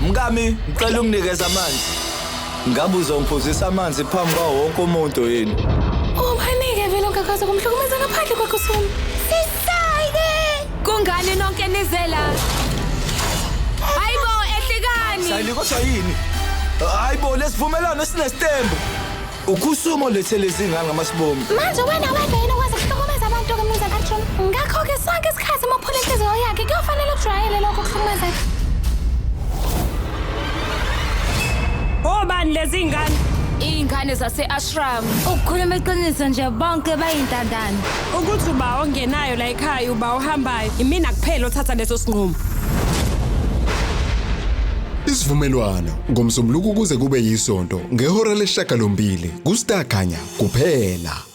Mkami, ngicela unginikeze amanzi. Ngabe uzongiphuzisa amanzi phambi kwawo wonke umuntu yini? Ubanike vele ongakwazi ukumhlukumeza ngaphandle kwakusuma. Sisayike! Kungani nonke nize la? Hayibo, ehlikani! Sayili kodwa yini? Hayibo, lesivumelwano sinestembu. Ukusumo lethe lezi ngane ngamasibomu. Manje wena wedwa yini okwazi ukuhlukumeza abantu-ke mnumzane Arjun? Ngakho-ke sonke isikhathi uma uphula inhliziyo yakhe kuyofanele ujwayele lokho kuhlukumezeka. Obani lezi ngane? Iy'ngane zase-ashram. Ukukhuluma iqiniso nje bonke bayintandane. Ukuthi uba ongenayo la ekhaya uba ohambayo, imina kuphela othatha leso sinqumo. Isivumelwano ngoMsombuluko kuze kube yisonto ngehora lesishiyagalombili kuStar Khanya kuphela.